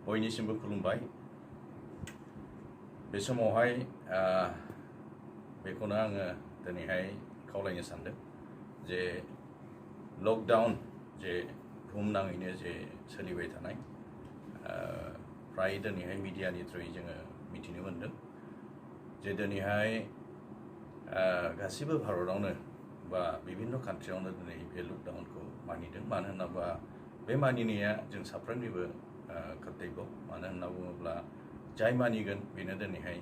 बयनिसिमबो खुलुमबाय। बे समावहाय बेखौनो आङो दिनैहाय खावलायनो सानदों जे लकडाउन जे बुहुमनाङैनो जे सोलिबाय थानाय फ्राय दिनैहाय मिडियानि थ्रुयै जोङो मिथिनो मोनदों जे दिनैहाय गासिबो भारतआवनो बा बिभिन्न कान्ट्रियावनो दिनै बे लकडाउनखौ मानिदों। मानो होनोबा बे मानिनाया जों साफ्रोमनिबो कर्तब्य। मानो होनना बुङोब्ला जाय मानिगोन बेनो दिनैहाय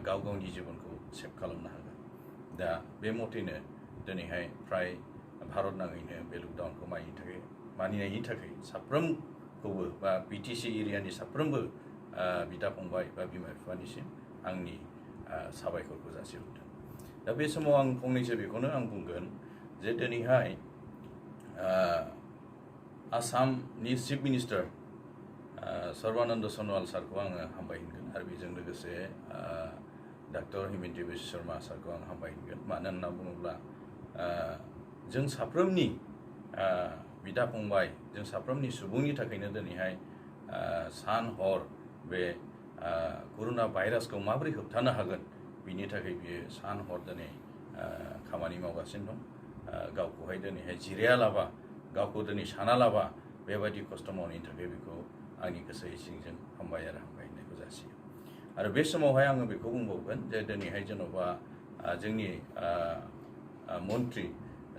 गाव गावनि जिबनखौ सेभ खालामनो हागोन। दा बे मथैनो दिनैहाय फ्राय भारत नाङैनो बे लकडाउनखौ मानिनायनि थाखाय साफ्रोमखौबो बा बिटिसि एरियानि साफ्रोमबो बिदा फंबाय बा बिमा बिफानिसिम आंनि साबायखरखौ जासिहरदों। दा बे समाव आं फंनैसो बेखौनो आं बुंगोन जे दिनैहाय आसामनि चिफ मिनिस्टार सर्बानन्द सन'वाल सारखौ आङो हामबाय होनगोन आरो बेजों लोगोसे डक्टर हिमन्त बिश्व शर्मा सारखौ आं हामबाय होनगोन। मानो होनना बुङोब्ला जों साफ्रोमनि बिदा फंबाय जों साफ्रोमनि सुबुंनि थाखायनो दिनैहाय सान हर बे कर'ना भाइरासखौ माबोरै होबथानो हागोन बिनि थाखाय बियो सान हर दिनै खामानि मावगासिनो दं। गावखौहाय दिनैहाय जिरायालाबा गावखौ दिनै सानालाबा बेबायदि खस्थ' मावनायनि थाखाय बेखौ आंनि गोसो सिंजों हामबाय होननायखौ जासियो। आरो बे समावहाय आङो बेखौ बुंबावगोन जे दिनैहाय जेन'बा जोंनि मन्त्रि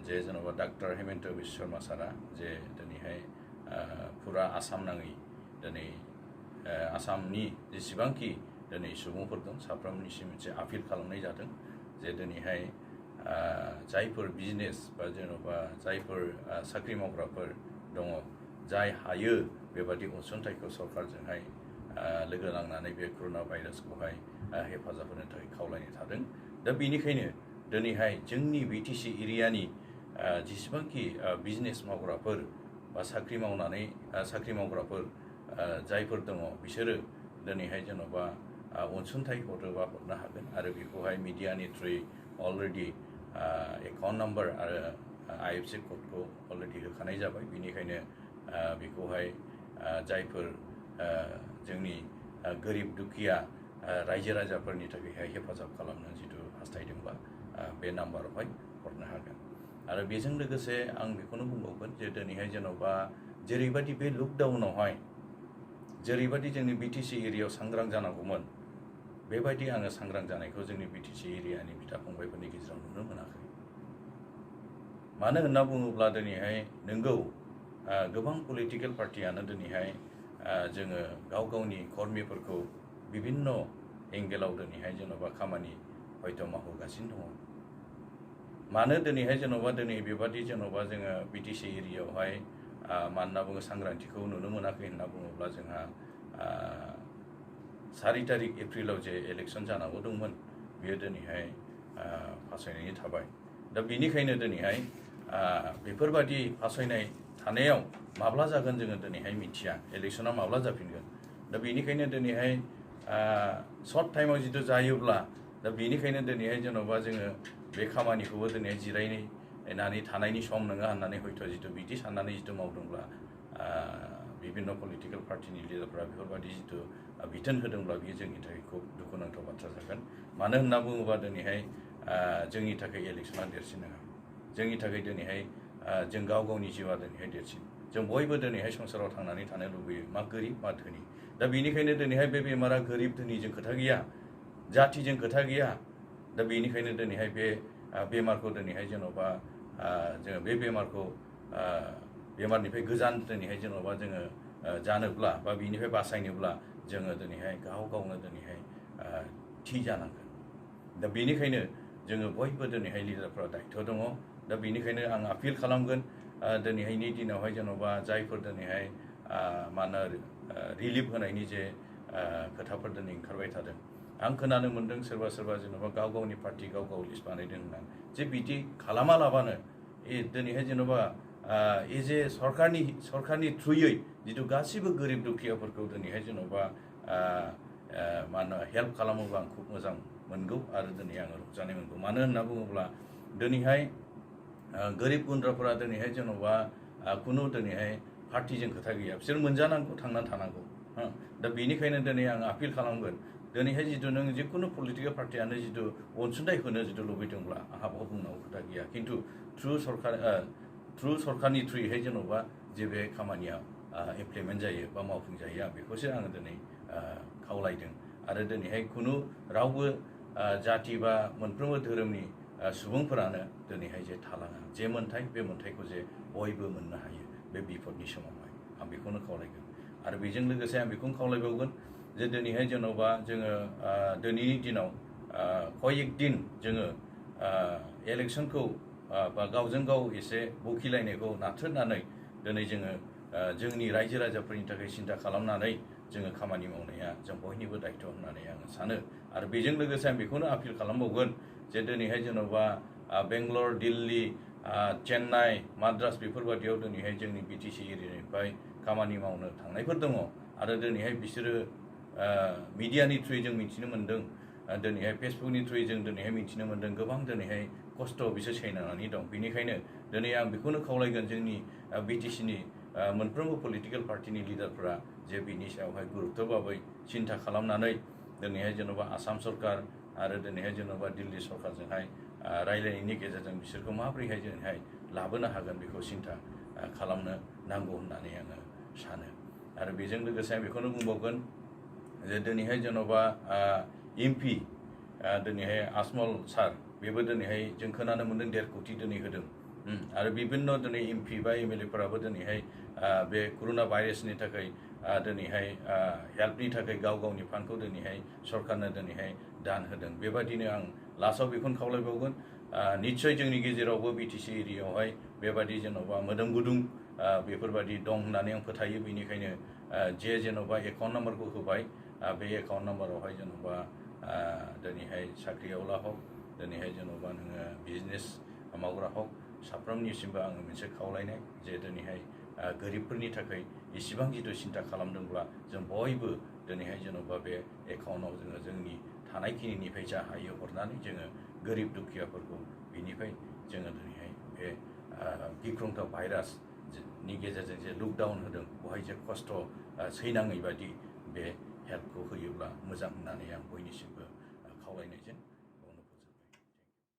जे जेन'बा डक्टर हिमन्त बिश्व शर्मा सारा जे दिनैहाय फुरा आसाम नाङै दिनै आसामनि जेसेबांखि दिनै सुबुंफोर दं साफ्रोमनिसिम मोनसे आपिल खालामनाय जादों जे दिनैहाय जायफोर बिजनेस बा जेन'बा जायफोर साख्रि मावग्राफोर दङ जाय हायो बेबादि अनसुंथाइखौ सरकारजोंहाय लोगो नांनानै बे कर'ना भाइरासखौहाय हेफाजाब होनो थाखाय खावलायनो थादों। दा बेनिखायनो दिनैहाय जोंनि बिटिसि एरियानि जेसेबांखि बिजनेस मावग्राफोर बा साख्रि मावग्राफोर जायफोर दङ बिसोरो दिनैहाय जेन'बा अनसुंथाइ हरोबा हरनो हागोन आरो बेखौहाय मिडियानि थ्रुयै अलरेडि एकाउन्ट नाम्बार आरो IFC क'डखौ अलरेडि होखानाय जाबाय। बेनिखायनो बेखौहाय जायफोर जोंनि गोरिब दुखिया रायजो राजाफोरनि थाखायहाय हेफाजाब खालामनो जिथु हास्थायदोंबा बे नाम्बारावहाय हरनो हागोन। आरो बेजों लोगोसे आं बेखौनो बुंबावगोन जे दिनैहाय जेन'बा जेरैबायदि बे लकडाउनावहाय जेरैबायदि जोंनि बिटिसि एरियायाव सांग्रां जानांगौमोन बेबायदि आङो सांग्रां जानायखौ जोंनि बिटिसि एरियानि बिदा फंबायफोरनि गेजेराव नुनो मोनाखै। मानो होनना बुङोब्ला दिनैहाय नोंगौ गोबां पलिटिकेल पार्टियानो दिनैहाय जोङो गाव गावनि कर्मिफोरखौ बिभिन्न एंगेलाव दिनैहाय जेन'बा खामानि हयथ' मावहोगासिनो दङ। मानो दिनैहाय जेन'बा दिनै बेबादि जेन'बा जोङो बिटिसि एरियायावहाय मा होनना बुङो सांग्रांथिखौ नुनो मोनाखै होनना बुङोब्ला जोंहा 4 तारिख एप्रिलाव जे इलेक्सन जानांगौ दंमोन बेयो दिनैहाय फासायनानै थाबाय। दा बेनिखायनो दिनैहाय बेफोरबादि फासायनाय थानायाव माब्ला जागोन जोङो दिनैहाय मिथिया, इलेक्सना माब्ला जाफिनगोन। दा बेनिखायनो दिनैहाय सर्ट टाइमाव जिथु जायोब्ला दा बेनिखायनो दिनैहाय जेन'बा जोङो बे खामानिखौबो दिनैहाय जिरायनानै थानायनि सम नङा होननानै हयथ' जिथु बिदि साननानै जिथु मावदोंब्ला बिभिन्न पलिटिकेल पार्टिनि लिडारफ्रा बेफोरबादि जिथु बिथोन होदोंब्ला बियो जोंनि थाखाय खुब दुखुनांथाव बाथ्रा जागोन। मानो होनना बुङोबा दिनैहाय जोंनि थाखाय इलेक्सना देरसिन नङा। जोंनि थाखाय दिनैहाय जों गाव गावनि जिउआ दिनैहाय देरसिन। जों बयबो दिनैहाय संसाराव थांनानै थानो लुबैयो, मा गोरिब मा धोनि। दा बेनिखायनो दिनैहाय बे बेमारा गोरिब धोनिजों खोथा गैया, जातिजों खोथा गैया। दा बेनिखायनो दिनैहाय बे बेमारखौ दिनैहाय जेन'बा जोङो बे बेमारनिफ्राय गोजान दिनैहाय जेन'बा जोङो जानोब्ला बा बिनिफ्राय बासायनोब्ला जोङो दिनैहाय गाव गावनो दिनैहाय थि जानांगोन। दा बेनिखायनो जोङो बयबो दिनैहाय लिडारफ्रा दायित्व दङ। दा बेनिखायनो आं आपिल खालामगोन दिनैहायनि दिनावहाय जेन'बा जायफोर दिनैहाय मा होनो रिलिफ होनायनि जे खोथाफोर दिनै ओंखारबाय थादों। आं खोनानो मोन्दों सोरबा जेन'बा गाव गावनि पार्टि गाव लिस्ट बानायदों होनना जे बिदि खालामालाबानो दिनैहाय जेन'बा एज ए सरकारनि थ्रुयै जिथु गासिबो गोरिब दुखियाफोरखौ दिनैहाय जेन'बा मा होनो हेल्प खालामोबा आं खुब मोजां मोनगौ आरो दिनै आङो रंजानाय मोनगौ। मानो होनना बुङोब्ला दिनैहाय गोरिब गुन्द्राफोरा दिनैहाय जेन'बा खुनु दिनैहाय पार्टिजों खोथा गैया, बिसोर मोनजानांगौ थांनानै थानांगौ। दा बेनिखायनो दिनै आं आपिल खालामगोन दिनैहाय जितु नों जिखुनु पलिटिकेल पार्टियानो जितु अनसुंथाइ होनो जितु लुबैदोंब्ला आंहा बहुत बुंनांगौ खोथा गैया खिन्थु थ्रु सरकारनि थ्रुयैहाय जेन'बा जे बे खामानिया इमप्लिमेन्ट जायो बा मावफुंजायो आं बेखौसो आङो दिनै खावलायदों आरो दिनैहाय खुनु रावबो जाति बा मोनफ्रोमबो धोरोमनि सुबुंफोरानो दिनैहाय जे थालाङा जे मोन्थाय बे मोन्थायखौ जे बयबो मोननो हायो बे बिपदनि समावहाय आं बेखौनो खावलायगोन आरो बेजों लोगोसे आं बेखौनो खावलायबावगोन जे दिनैहाय जेन'बा जोङो दिनैनि दिनाव कयेक दिन जोङो इलेक्सनखौ बा गावजों गाव एसे बखिलायनायखौ नाथ्रोदनानै दिनै जोङो जोंनि रायजो राजाफोरनि थाखाय सिन्था खालामनानै जोङो खामानि मावनाया जों बयनिबो दायित्व होननानै आङो सानो आरो बेजों लोगोसे आं बेखौनो आपिल खालामबावगोन जे दिनैहाय जेन'बा बेंगलर दिल्ली चेन्नाइ माद्रास बेफोरबादियाव दिनैहाय जोंनि बिटिसि एरियानिफ्राय खामानि मावनो थांनायफोर दङ आरो दिनैहाय बिसोरो मिडियानि थ्रुयै जों मिथिनो मोन्दों दिनैहाय फेसबुकनि थ्रुयै जों दिनैहाय मिथिनो मोन्दों गोबां दिनैहाय खस्थ' बिसोर सैनानै दं बेनिखायनो दिनै आं बेखौनो खावलायगोन जोंनि बिटिसिनि मोनफ्रोमबो पलिटिकेल पार्टिनि लिडारफोरा जे बिनि सायावहाय गुरुत्व भाबै सिन्था खालामनानै दिनैहाय जेन'बा आसाम सरकार आरो दिनैहाय जेन'बा दिल्ली सरकारजोंहाय रायलायनायनि गेजेरजों बिसोरखौ माबोरैहाय दिनैहाय लाबोनो हागोन बेखौ सिन्था खालामनो नांगौ होननानै आङो सानो आरो बेजों लोगोसे आं बेखौनो बुंबावगोन जे दिनैहाय जेन'बा एमपि दिनैहाय आजमल सार बेबो दिनैहाय जों खोनानो मोन्दों 1.5 कोटि दिनै होदों आरो बिभिन्न दिनै एमपि बा एमएलएफोराबो दिनैहाय बे कर'ना भाइरासनि थाखाय दिनैहाय हेल्पनि थाखाय गाव गावनि फान्डखौ दिनैहाय सरकारनो दिनैहाय दान होदों बेबादिनो आं लास्टआव बेखौनो खावलायबावगोन निस्सय जोंनि गेजेरावबो बिटिसि एरियायावहाय बेबादि जेन'बा मोदोम गुदुं बेफोरबादि दं होननानै आं फोथायो बेनिखायनो जे जेन'बा एकाउन्ट नाम्बारखौ होबाय बे एकाउन्ट नाम्बारावहाय जेन'बा दिनैहाय साख्रिआवला हक दिनैहाय जेन'बा नोङो बिजनेस मावग्रा हक साफ्रोमनिसिमबो आङो मोनसे खावलायनाय जे दिनैहाय गोरिबफोरनि थाखाय इसिबां जिथु सिन्था खालामदोंब्ला जों बयबो दिनैहाय जेन'बा बे एकाउन्टआव जोङो जोंनि थानायखिनिनिफ्राय जा हायो हरनानै जोङो गोरिब दुखियाफोरखौ बिनिफ्राय जोङो दिनैहाय बे गिख्रंथाव भाइरासनि गेजेरजों जे लकडाउन होदों बेवहाय जे खस्थ' सैनाङै बादि बे हेल्पखौ होयोब्ला मोजां होननानै आं बयनिसिमबो खावलायनायजों